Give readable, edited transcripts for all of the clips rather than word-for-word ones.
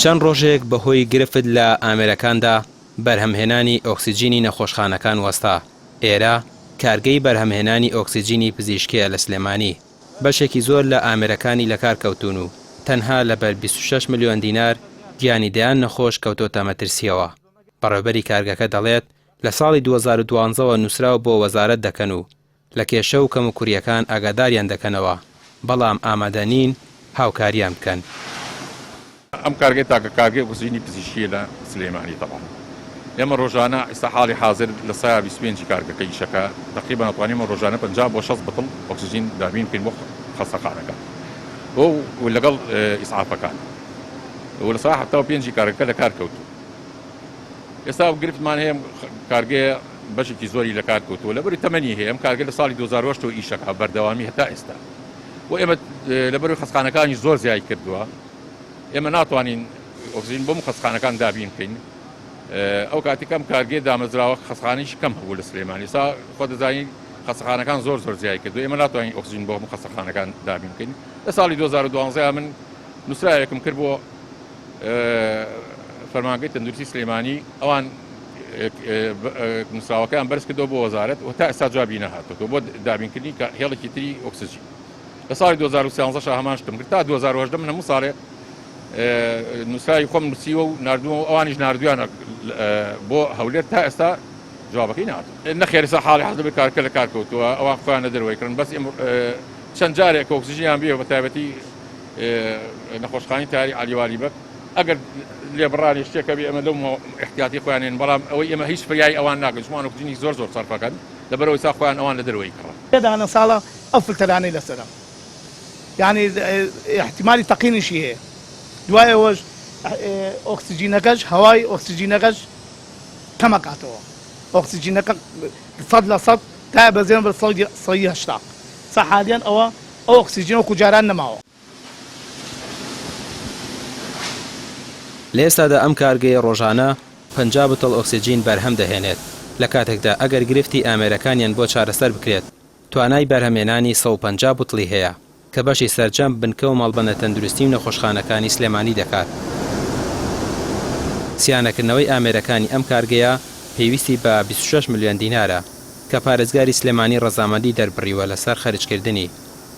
چەند ڕۆژێک بەهۆی گرفت لە ئامێرەکاندا بەرهەمهێنانی ئۆکسجینی نەخۆشخانەکان وەستا، ئێرە کارگەی بەرهەمهێنانی ئۆکسجینی پزیشکییە لە سلێمانی، بەشێکی زۆر لە ئامێرەکانی لەکار کەوتوون و تەنها لەبەر 26 ملیۆن دینار گیانی دەیان نەخۆش کەوتۆتە مەترسییەوە. بەڕێوبەری کارگەکە دەڵێت، لە ساڵی 2012 وە نووسراو بۆ وەزارەت دەکەن و لە کێشە و کەموکورییەکان ئاگاداریان دەکەنەوە، بەڵام ئامادە نین هاوکاریان بکەن. ئەم کارگەیە تاکە کارگەی ئۆکسجینی پزیشکییە لە سلێمانی، تەبعەن ئێمە ڕۆژانە ئیستا حاڵی حازر لە سایە 25 ی کارگەکە ئیشەکە تەقریبەن ئەتوانین ئێمە ڕۆژانە 50 بۆ 60 بتڵ ئۆکسجین دابین بکەین بۆ خەستەخانەکان و لەگەڵ ئیسعافەکان و لە سایە 75 ی کارگەکە لە کار کەوتوو. ئێستا گرفتمان هەیە کارگەیە بەشێکی زۆری لە کار کەوتووە لەبەری تەمەنی هەیە ئەم کارگە لە ساڵی 2008 ەوە ئیشەکە بەردەوامی هەتا ئێستا و ئێمە لەبەروی خەستخانەکانی زۆر زیای کردووە ئێمە ناتوانین ئۆکسجین بۆم خەستخانەکان دابین بکەین ئەو کاتی کەم کارگەی دامەزراوە خەستخانەیش کەم هەبوو لە سلێمانی سا خۆ دەزانین خەستخانەکان زۆر زۆر زیای کردو ئێمە ناتوانین ئۆکسجین بۆ هەموو خەستخانەکان دابین بکەین لە ساڵی 2012 من نووسراوێکم کرد بۆ فەرمانگەی تەندروستی سلێمانی ئەوان نووسراوەکەیان بەرز کردەوە بۆ وەزارەت و تا ئێستا جوابی نەهاتۆتەوە بۆ دابینکردنی کە هێڵێکی تری ئۆکسجین لە ساڵی 2013 شا هەمان شتم کرد تا 2018 من هەموو ساڵێ نووسراوی خۆم نووسیوە و نردووە و ئەوانیش نردویانە بۆ هەولێر تا ئێستا جوابەکەی نهاتوو نەخێر ئێستا حاڵی حەز لەبەر کارکە لە کار کەوتووە ئەوان خۆیان لە دەرەوەی کردن بەس چەند جارێک ئۆکسجینیان بێ بە تایبەتی نەخۆشخانەی تاری عەلی والی بەگ ئەگەر لێبڕانی شتێکە بێ ئەمە لەو احتیاطی خۆیانێن بەڵام ئەوەی ئێمە هیچ فریای ئەوان ناگەن چمان ئۆکسجینی زۆر زۆر سەرفەکەن لەبەرەوەی سا خۆیان ئەوان لە دەرەوەی کڕن. دانە ساڵە ئەو فلتەرانەی لەسەرە یانی ئیحتیمالی تەقینیشی هەیە دوای ئەوەش ئۆکسجینەکەش هەوای ئۆکسجینەکەش کەمەکاتەوە ئۆکسجینەکە 100% تا بەزێن بە 180 سا حالیان ئەوە ئەو ئۆکسجینە وەکو جاران نەماوە. لە ئێستادا ئەم کارگەیە ڕۆژانە 50 بتڵ ئۆکسجین بەرهەم دەهێنێت، لە کاتێکدا ئەگەر گرفتی ئامێرەکانیان بۆ چارەسەر بکرێت توانای بەرهەمێنانی 150 بتڵی هەیە کە بەشی سەرجەم بنکە و مەڵبەندە تەندروستی و نەخۆشخانەکانی سلێمانی دەکات. سیانەکردنەوەی ئامێرەکانی ئەم کارگەیە پێویستی بە 26 ملیۆن دینارە. کە پارێزگاری سلێمانی ڕەزامەندی دەربڕیوە لەسەر خەرجکردنی،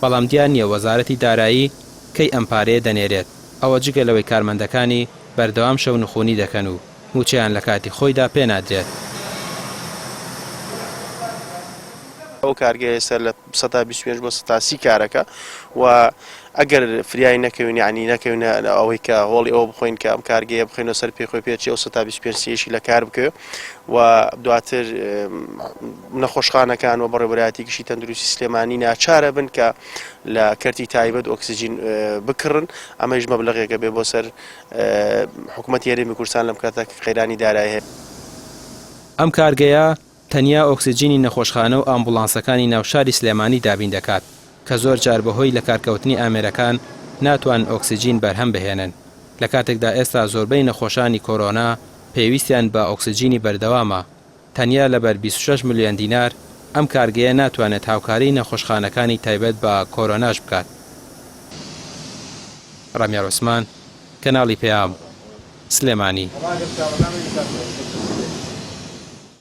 بەڵام دیار نییە وەزارەتی دارایی کەی ئەم پارەیە دەنێرێت، ئەوە جگە لەوەی کارمەندەکانی بەردەوام شەونخونی دەکەن و مووچەیان لەکاتی خۆیدا پێنادرێت. ئەو کارگەیە سەر لە 25% بۆ 30% کارەکە و ئەگەر فریای نەکەوین یانی نەکەوینە ئەوەی کە هۆڵی ئەوە بخۆین کە ئەم کارگەیە بخەینەوە سەر پێی خۆی پێچی ئەو 25% سیەشی لە کار بکەوێ و دواتر نەخۆشخانەکان و بەڕێوەبەرایەتی گشتی تەندروستی سلێمانی ناچارە بن کە لە کەرتی تایبەت ئۆکسجین بکڕن ئەمەیش مەبلەغێکە بێ بۆ سەر حکوومەتی هەرێمی کوردستان لەم کاتە کە قەیرانی دارایی هەیە. ئەم کارگەیە تەنیا ئۆکسجینی نەخۆشخانە و ئامبوڵانسەکانی ناو شاری سلێمانی دابین دەکات، کە زۆر جار بەهۆی لەکارکەوتنی ئامێرەکان ناتوانن ئۆکسجین بەرهەم بهێنن، لە کاتێکدا ئێستا زۆربەی نەخۆشانی کۆرۆنا پێویستیان بە ئۆکسجینی بەردەوامە، تەنیا لەبەر 26 ملیۆن دینار ئەم کارگەیە ناتوانێت هاوکاریی نەخۆشخانەکانی تایبەت بە کۆرۆناش بکات. ڕامیار عوسمان، کەناڵی پەیام، سلێمانی.